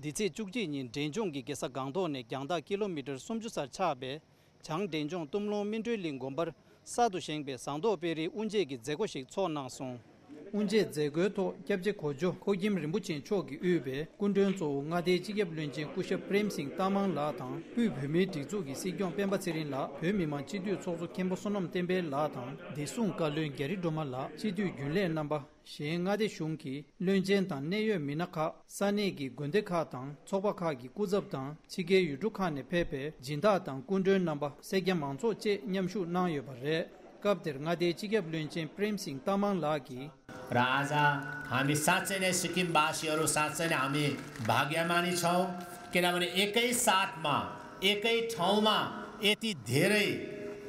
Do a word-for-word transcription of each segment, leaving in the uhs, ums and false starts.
འདི་ཚེས་བཅུ་གཅིག་ཉིན་འབྲས་ལྗོངས་ཀྱི་རྒྱལ་ས་སྒང་ཏོག་ནས་རྒྱང་ཐག་ཀི་ལོ་མི་ཊར་སུམ་ཅུ་སར་ཆགས་པའི་བྱང་འབྲས་ལྗོངས་གཏུམ་ལོང་སྨིན་གྲོལ་གླིང་དགོན་པར་གསར་དུ་བཞེངས་པའི་ཟངས་མདོག་དཔལ་རིའི་དབུ་འབྱེད་ཀྱི་མཛད་སྒོ་ཞིག་ཚོགས་གནང་སོང་། དབུ་འབྱེད་མཛད་སྒོའི་ཐོག་སྐྱབས་རྗེ་གོ་འཇོ་ཁོ་ཁྱིམ་རིན་པོ་ཆེ་མཆོག་གིས་དབུས་པའི་སྐུ་མགྲོན་གཙོ་བོ་མངའ་སྡེའི་སྤྱི་ཁྱབ་བློན་ཆེན་སྐུ་ཞབས་པྲེམ་སིང་ཏཱ་མང་ལགས་དང་དབུས་བོད་མིའི་སྒྲིག་འཛུགས་ཀྱི་སྲིད་སྐྱོང་སྤེན་པ་ཚེ་རིང་ལགས། བོད་མི་མང་སྤྱི་འཐུས་ཚོགས་གཙོ་མཁན་པོ་བསོད་ནམས་བསྟན་འཕེལ་ལགས་དང་བདེ་སྲུང་བཀའ་བློན་རྒྱ་རི་སྒྲོལ་མ་ལགས། སྤྱི་འཐུས་རྒྱུན་ལས་རྣམ་པ། གཞན་མངའ་སྡེ་གཞུང་གི་བློན་ཆེན་དང་གནད་ཡོད་མི་སྣ་ཁག་ས་གནས་ཀྱི་དགོན་སྡེ་ཁག་དང་ཚོགས་པ་ཁག་གི་སྐུ་ཚབ་དང་ཕྱི་རྒྱལ་ཡུལ་གྲུ་ཁག་ནས་ཕེབས་པའི་སྦྱིན་བདག་དང་སྐུ་མགྲོན་རྣམ་པ་སེར་སྐྱ་མང་ཚོགས་བཅས་མཉམ་ཞུགས་གནང་ཡོད་པ་རེད། སྐབས་དེར་མངའ་སྡེའི་སྤྱི་ཁྱབ་བློན་ཆེན་པྲེམ་སིང་ཏཱ་མང་ལགས་ཀྱིས། र आज हामी साँच्चै नै सिक्किमवासीहरू साँच्चै नै हामी भाग्यमानी छौँ, किनभने एकै साथमा एकै ठाउँमा यति धेरै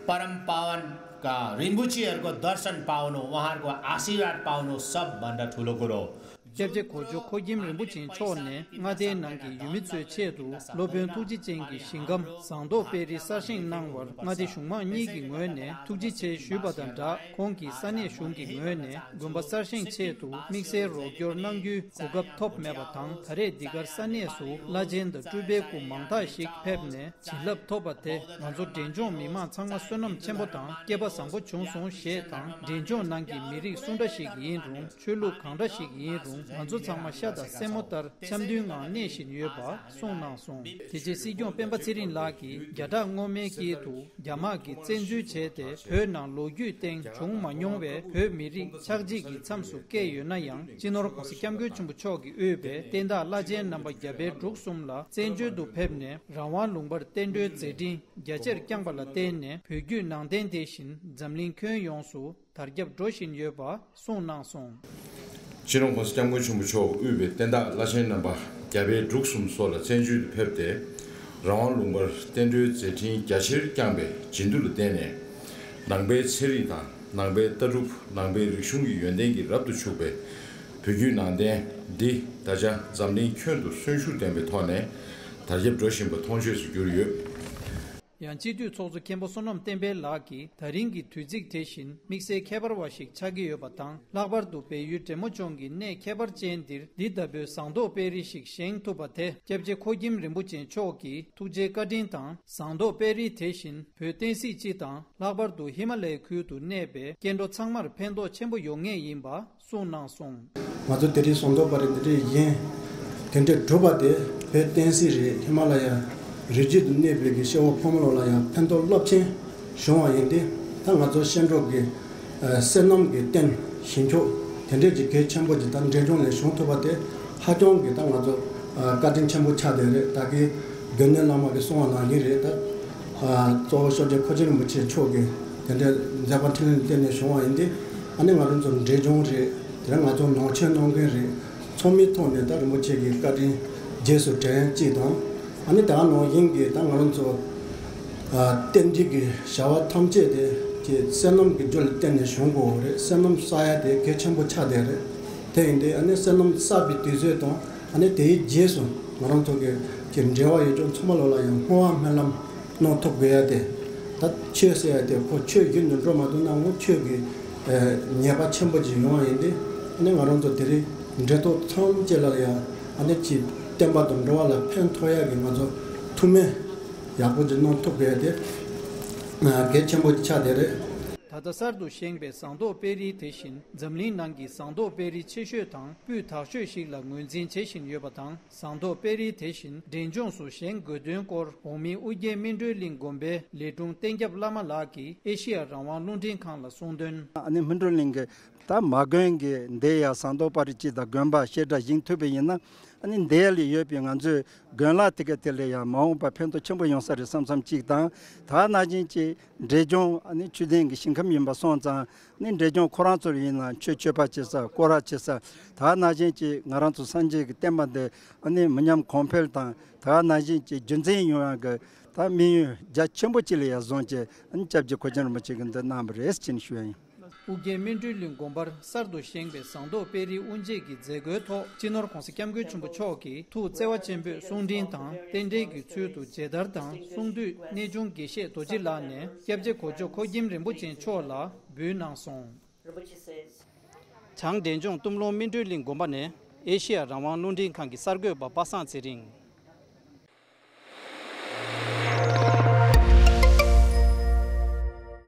परम पावनका रिम्बुचीहरूको दर्शन पाउनु, उहाँहरूको आशीर्वाद पाउनु सबभन्दा ठुलो कुरो हो। སྐྱབས་རྗེ་གོ་འཇོ་ཁོ་ཁྱིམ་རིན་པོ་ཆེ་མཆོག་ནས་མངའ་སྡེའི་ནང་གི་ཡུལ་མི་ཚོའི་ཆེད་དུ་སློབ་དཔོན་ཐུགས་རྗེ་ཅན་གྱི་ཞིང་ཁམས་ཟངས་མདོག་དཔལ་རི་གསར་བཞེངས་གནང་བར་མངའ་སྡེ་གཞུང་མང་གཉིས་ཀྱི་ངོས་ནས་ཐུགས་རྗེ་ཆེ་ཞུས་པ་དང་སྦྲགས། ཁོང་གིས་ས་གནས་གཞུང་གི་ངོས་ནས་དགོན་པ་གསར་བཞེངས་ཆེད་དུ་དམིགས་བསལ་རོགས་སྐྱོར་གནང་རྒྱུའི་གོ་སྐབས་ཐོབ་མེད་པ་དང་། ད་རེས་འདི་གར་ས་གནས་སུ་བླ་ཆེན་དང་སྤྲུལ་པའི་སྐུ་མང་དག་ཞིག་ཕེབས་ནས་བྱིན་རླབས་ཐོབ་པ་དེ་ང་ཚོ་འབྲས་ལྗོངས་མི་མང་ཚང་མ་བསོད་ནམས་ཆེན་པོ་དང་སྐལ་པ་བཟང་པོ་བྱུང་སོང་ཞེས་དང་། འབྲས་ལྗོངས་ནང་གི་མི་རིགས་སུ་འདྲ་ཞིག་ཡིན་རུང་། ཆོས་ལུགས་གང་འདྲ་ཞིག་ཡིན་རུང་། ང་ཚོ་ཚང་མ་ཤ་དང་སེན་མོ་ལྟར་འཆམ་མཐུན་ངང་གནས་བཞིན་ཡོད་པ་གསུངས་གནང་སོང་། དེ་རྗེས་སྲིད་སྐྱོང་སྤེན་པ་ཚེ་རིང་ལགས་ཀྱིས་བརྒྱ་ཕྲག་སྔོན་མའི་དཀྱིལ་དུ་རྒྱ་དམག་གིས་བཙན་འཛུལ་བྱས་ཏེ། བོད་ནང་ལོ་རྒྱུས་སྟེང་བྱུང་མ་མྱོང་བའི་བོད་མི་རིགས་ཆགས་འཇིག་གི་མཚམས་སུ་བསྐྱལ་ཡོད་ན་ཡང་། སྤྱི་ནོར་༸གོང་ས་༸སྐྱབས་མགོན་ཆེན་པོ་མཆོག་གིས་དབུས་པའི་བསྟན་བདག་བླ་ཆེན་རྣམ་པ་རྒྱ་བལ་འབྲུག་གསུམ་ལ་བཙན་བྱོལ་དུ་ཕེབས་ནས་རང་དབང་ལུང་པར་བསྟན་འགྲོའི་མཛད་འཕྲིན་རྒྱ་ཆེར་བསྐྱངས་པ་ལ་བརྟེན་ནས། བོད་བརྒྱུད་ནང་བསྟན་དེ་བཞིན་འཛམ་གླིང་ཁྱོན་ཡོངས་སུ་དར་ཁྱབ་འགྲོ་བཞིན་ཡོད་པ་གསུངས་གནང་སོང་། སྤྱི་ནོར་༸གོང་ས་༸སྐྱབས་མགོན་ཆེན་པོ་མཆོག་དབུས་པའི་བསྟན་བདག་བླ་ཆེན་རྣམ་པ་རྒྱ་བལ་འབྲུག་གསུམ་སོགས་ལ་བཙན་བྱོལ་དུ་ཕེབས་ཏེ། རང་དབང་ལུང་པར་བསྟན་འགྲོའི་མཛད་འཕྲིན་རྒྱ་ཆེར་བསྐྱངས་པའི་བྱིན་མཐུ་ལ་བརྟེན་ནས། ནང་པའི་ཚན་རིག་དང་ནང་པའི་ལྟ་གྲུབ། ནང་པའི་རིག་གཞུང་གི་ཡོན་ཏན་གྱིས་རབ་ཏུ་ཕྱུག་པའི་བོད་བརྒྱུད་ནང་བསྟན་འདི་ད་ཆ་འཛམ་གླིང་ཁྱོན་དུ་གསོན་ཤུགས་ལྡན་པའི་ཐོག་ནས་དར་ཁྱབ་འགྲོ་བཞིན་པ་མཐོང་ཆོས་སུ་གྱུར་ཡོད། ཡང་སྤྱི་འཐུས་ཚོགས་གཙོ་མཁན་པོ་བསོད་ནམས་བསྟན་འཕེལ་ལགས་ཀྱིས། ད་རིང་གི་དུས་ཚིགས་དེ་བཞིན་དམིགས་བསལ་ཁྱད་པར་བ་ཞིག་ཆགས་ཀྱི་ཡོད་པ་དང་། ལྷག་པར་དུ་བལ་ཡུལ་འབྲས་མོ་ལྗོངས་ཀྱི་གནས་ཁྱད་པར་ཅན་འདིར་འདི་ལྟ་བུའི་ཟངས་མདོག་དཔལ་རི་ཞིག་བཞེངས་ཐུབ་པ་དེ། སྐྱབས་རྗེ་ཁོ་ཁྱིམ་རིན་པོ་ཆེ་མཆོག་གི་ཐུགས་རྗེའི་བཀའ་དྲིན་དང་། ཟངས་མདོག་དཔལ་རི་དེ་བཞིན་བོད་བསྟན་སྲིད་སྤྱི་དང་། ལྷག་པར་དུ་ཧི་མ་ལ་ཡའི་ཁུལ་དུ་གནས་པའི་སྐྱེ་འགྲོ་ཚང་མར་ཕན་ཐོགས་ཆེན་པོ་ཡོང་ངེས་ཡིན་པ་གསུངས་གནང་སོང་། ང་ཚོ་དེ་རིང་ཟངས་མདོག་དཔལ་རི་འདི་འདྲ་ཡིན། དེ་འདྲ་གྲུབ་པ་དེ་བོད་བསྟན་སྲིད་རེད། ཧི་མ་ལ་ཡ་རི་རྒྱུད་དུ་གནས་པའི་གི་སྐྱེ་བོ་ཕོ་མོ་ལོ་ལ་ཡང་ཕན་ཐོགས་རླབས་ཆེན་བྱུང་བ་ཡིན་ཏེ། ད་ང་ཚོ་སྐྱེ་འགྲོ་གི་ཨ་བསོད་ནམས་ཀྱི་རྟེན་ཞིང་མཆོག་དེ་འདྲས་ཀྱི་གལ་ཆེན་པོ་ཅིག་ད་འབྲས་ལྗོངས་ལ་བྱུང་ཐུབ་པ་དེ་ཧ་ཅང་གི་ད་ང་ཚོ་ཨ་བཀའ་དྲིན་ཆེན་པོ་ཆགས་བསྡད་རེད། ད་གི་དགེ་འདུན་བླ་མ་གི་གསུང་བ་ནང་བཞིན་རེད། ད་ཨ་གཙོ་བོ་ཤོ་རྗེ་ཁོ་ཆེན་རིན་པོ་ཆེ་མཆོག་གི་དེ་འདྲའི་མཛད་པ་འཕྲིན་ལས་བརྟེན་ནས་བྱུང་བ་ཡིན་ཏེ། ཨ་ནི་ང་རང་ཚོ་འབྲས་ལྗོངས་རེད། དེ་ང་ཚོ་ནང་ཆོས་གནང་མཁན་རེད། ཚང་མའི་ཐོག་ནས་ད་རིན་པོ་ཆེ་གི་བཀའ་དྲིན་རྗེས་སུ་དྲན་གཅིག་དང་། ཨ་ནི་ད་ནང་བཞིན་གྱི་ད་ང་རང་ཚོ་ཨ་རྟེན་འབྲེལ་གྱི་བྱ་བ་ཐམས་ཅད་དེ་ཀྱི་བསོད་ནམས་ཀྱི་རྒྱུ་ལ་བརྟེན་ནས་བྱུང་དགོས་པ་རེད། བསོད་ནམས་བསགས་ཡ་དེ་གལ་ཆེན་པོ་ཆགས་བསྡད་རེད། དེ་ཡིན་དུས་ཨ་ནི་བསོད་ནམས་བསགས་པའི་དུས་ཚོད་དང་། ཨ་ནི་དེའི་རྗེས་སུ་ང་རང་ཚོ་གི་ཀྱི་འབྲེལ་བ་ཡོད་ཅོག་ཚང་མ་ལོ་ལ་ཡང་བསྔོ་བ་སྨོན་ལམ་གནང་ཐུབ་དགོས་ཡ་དེ། ད་ཆོས་ཟེར་ཡ་དེ་ཁོ་ཆོས་བརྒྱུད་དུ་འགྲོ་མ་ཐུབ་ན་ངོ་ཆོས་ཀྱི་ཨ་ཉེས་པ་ཆེན་པོ་ཅིག་ཡོང་བ་ཡིན་ཏེ། ཨ་ནི་ང་རང་ཚོ་དེ་རིང་འབྲེལ་ཐོགས་ཚང་མ་ཅིག་ལ་ཡང་ཨ་ནི་ཅིག་བསྟན་པ་དང་འགྲོ་བ་ལ་ཕན་ཐོགས་ཡ་གི་ང་ཚོ་ཐུགས་སྨོན་ཡག་པོ་ཅིག་གནང་ཐུབ་དགོས་ཡ་དེ་ཨ་གལ་ཆེན་པོ་ཅིག་ཆགས་བསྡད་རེད། ད་ལྟ་གསར་དུ་བཞེངས་པའི་ཟངས་མདོག་དཔལ་རི་དེ་བཞིན་འཛམ་གླིང་ནང་གི་ཟངས་མདོག་དཔལ་རི་ཆེ་ཤོས་དང་སྤུས་དག་ཤོས་ཤིག་ལ་ངོས་འཛིན་བྱེད་བཞིན་ཡོད་པ་དང་། ཟངས་མདོག་དཔལ་རི་དེ་བཞིན་འབྲས་ལྗོངས་སུ་བཞེངས་དགོས་དོན་སྐོར་འོག་མིན་ཨུ་རྒྱན་སྨིན་གྲོལ་གླིང་དགོན་པའི་ལས་དྲུང་བསྟན་སྐྱབས་བླ་མ་ལགས་ཀྱིས་ཨེ་ཤེ་ཡ་རང་དབང་རླུང་འཕྲིན་ཁང་ལ་གསུངས་དོན། ཨ་ནི་སྨིན་གྲོལ་གླིང་གི་ད་མ་དགོན་གྱི་འདི་ཡ་ཟངས་མདོག་དཔལ་རི་སྤྱི་དང་དགོན་པ་བཤད་གྲྭ་བཞེངས་ཐུབ་པ་ཡིན་ན། ཨ་ནི་འདི་ལ་ཡོད་པའི་ང་ཚོའི་དགོན་ལག་དེ་ག་དེ་ལ་ཡང་མ་འོངས་པ་ཕན་ཐོགས་ཆེན་པོ་ཡོང་ས་རེད་བསམ་བསམ་གཅིག་དང་། ད་ནང་བཞིན་གྱི་འབྲས་ལྗོངས་ཨ་ནི་ཆོས་ལྡན་གྱི་ཞིང་ཁམས་ཡིན་པ་སོང་ཙང་། ནི་འབྲས་ལྗོངས་ཁོ་རང་ཚོར་ཡིན་ན་ཆོས་སྤྱོད་པ་བྱེད་ས། སྐོར་ར་བྱེད་ས། ད་ནང་བཞིན་གྱི་ང་རང་ཚོ་སངས་རྒྱས་ཀྱི་བསྟན་པ་འདི་ཨ་ནི་མི་ཉམས་གོང་འཕེལ་དང་། ད་ནང་བཞིན་གྱི་རྒྱུན་འཛིན་ཡོང་ཡག་གི་ད་དམིགས་ཡུལ་རྒྱ་ཆེན་པོ་ཅིག་ལ་ཡང་བཟུང་བྱས། ཨ་ནི་སྐྱབས་རྗེ་ཁོ་ཆེན་རིན་པོ་ཆེ་གིས་འདི་གནང་བ་རེད་ཅེས་ཞུ་ཡ་ཡིན། ཨུ་རྒྱན་སྨིན་གྲོལ་གླིང་དགོན་པར་གསར་དུ་བཞེངས་པའི་ཟངས་མདོག་དཔལ་རིའི་དབུ་འབྱེད་ཀྱི་མཛད་སྒོའི་ཐོག་སྤྱི་ནོར་༸གོང་ས་༸སྐྱབས་མགོན་ཆེན་པོ་མཆོག་གིས་ཐུགས་བརྩེ་བ་ཆེན་པོས་གསུང་འཕྲིན་དང་། རྟེན་འབྲེལ་གྱི་ཚུལ་དུ་མཇལ་དར་དང་གསུང་བཏུས། གནས་ཆུང་དགེ་བཤེས་རྡོ་རྗེ་ལགས་ནས་སྐྱབས་རྗེ་གོ་འཇོ་ཁོ་ཁྱིམ་རིན་པོ་ཆེ་མཆོག་ལ་འབུལ་གནང་སོང་། བྱང་འབྲས་ལྗོངས་གཏུམ་ལོང་སྨིན་གྲོལ་གླིང་དགོན་པ་ནས་ ཨེ་ཤེ་ཡ་རང་དབང་རླུང་འཕྲིན་ཁང་གི་གསར་འགོད་པ་པ་སངས་ཚེ་རིང་།